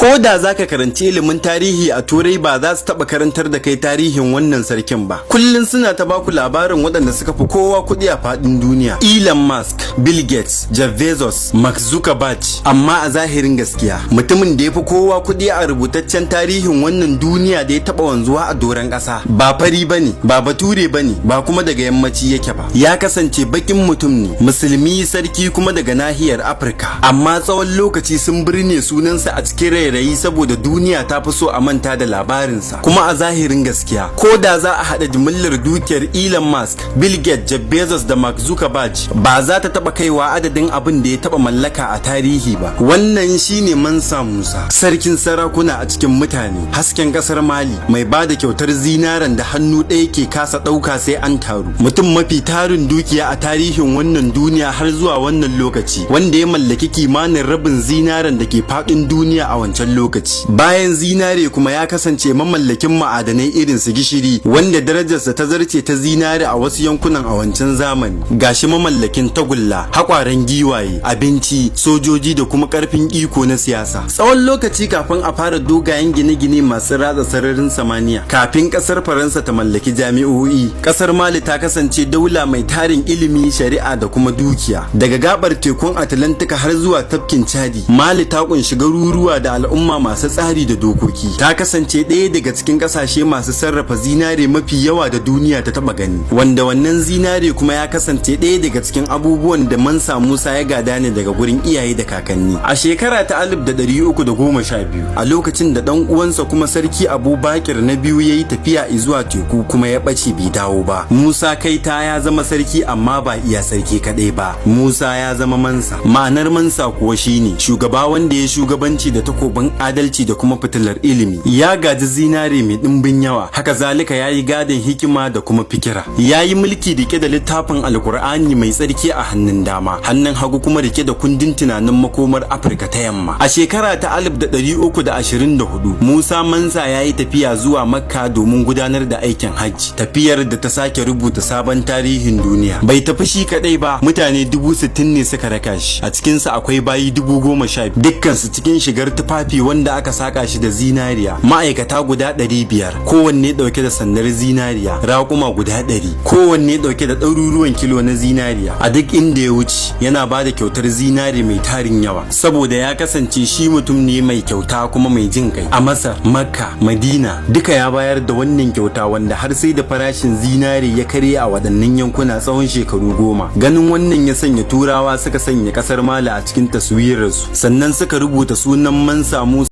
Ko da zaka karanci ilimin tarihi a Turai, ba za su taba karantar da kai tarihin wannan sarkin ba. Kullum suna ta baku labarin waɗanda suka fi kowa kuɗi a faɗin duniya: Elon Musk, Bill Gates, Jeff Bezos, Mark Zuckerberg. Amma a zahirin gaskiya, mutumin da ya fi kowa kuɗi a rubutaccen tarihin wannan duniya da ya taɓa wanzuwa a doron ƙasa, ba fari bane, ba bature bane, ba kuma daga yammaci yake ba. Ya kasance bakin mutum ne, musulmi, sarki, kuma daga nahiyar Afirka. Amma tsawon lokaci sun birne sunansa a cikin rairayi saboda duniya ta fi so a manta da labarinsa. Kuma a zahirin gaskiya, ko da za a haɗa jimillar dukiyar Elon Musk, Bill Gates, Jeff Bezos da Mark Zuckerberg, ba za ta taɓa kaiwa adadin abin da ya taɓa mallaka a tarihi ba. Wannan shine Mansa Musa, sarkin sarakuna a cikin mutane, hasken ƙasar Mali, mai ba da kyautar zinaren da hannu ɗaya ke kasa ɗauka sai an taru, mutum mafi tarin dukiya a tarihin wannan duniya har zuwa wannan lokaci, wanda ya mallaki kimanin rabin zinaren da ke faɗin duniya a wancan lokaci. Bayan zinare kuma, ya kasance mamallakin ma'adanai irin su gishiri, wanda darajarsa ta zarce ta zinare a wasu yankunan a wancan zamani. Gashi mamallakin tagulla, haƙwaren giwaye, abinci, sojoji da kuma ƙarfin iko na siyasa. Tsawon lokaci kafin a fara dogayen gine-gine masu ratsa sararin samaniya, kafin ƙasar Faransa ta mallaki jami'o'i, ƙasar Mali ta kasance daula mai tarin ilimi, shari'a da kuma dukiya. Daga gabar tekun Atlantika har zuwa tafkin Chadi, Mali ta kunshi garuruwa da al'umma masu tsari da dokoki. Ta kasance ɗaya daga cikin ƙasashe masu sarrafa zinare mafi yawa da duniya ta taba gani, wanda wannan zinare kuma ya kasance ɗaya daga cikin abubuwan da Mansa Musa ya gada ne daga gurin iyaye da kakanni. A shekara ta 1312, a lokacin da ɗan uwansa kuma sarki Abubakar na biyu ya yi tafiya zuwa teku kuma ya ɓace bai dawo ba, Musa Kaita ya zama sarki. Amma ba iya sarki kaɗai ba, Musa ya zama Mansa. Ma'anar Mansa kuwa shine shugaba wanda ya shugabanci da takobin adalci da kuma fitilar ilimi. Ya gaji zinare mai ɗimbin yawa, haka zalika ya yi gadon hikima da kuma fikira. Ya yi mulki rike da littafin Alkur'ani mai tsarki a hannun dama, hannun hagu kuma rike da kundin tunanin makomar Afirka ta Yamma. A shekara ta 1324, Musa Mansa ya yi tafiya zuwa Makka domin gudanar da aikin hajji, tafiyar da ta sake rubuta sabon tarihin duniya. Bai tafi shi kadai ba, mutane 60,000 ne suka raka shi. A cikinsa akwai bayi 12,000, dukkansu cikin shigar tufafi wanda aka saka shi da zinariya, ma'aikata guda 500, kowanne dauke da sandar zinariya, raƙuma guda 100, kowanne dauke da ɗaruruwan kilo na zinariya. A duk inda ya wuce, yana ba da kyautar zinare mai tarin yawa, saboda ya kasance shi mutum ne mai kyauta kuma mai jin kai. A Masar, Makka, Madina, duka ya bayar da wannan kyauta, wanda har sai da farashin zinare ya karye a waɗannan yankuna tsawon shekaru 10. Ganin wannan ya sanya Turawa suka sanya ƙasar Mali a cikin taswirarsu, sannan suka rubuta sunan Mansa Musa.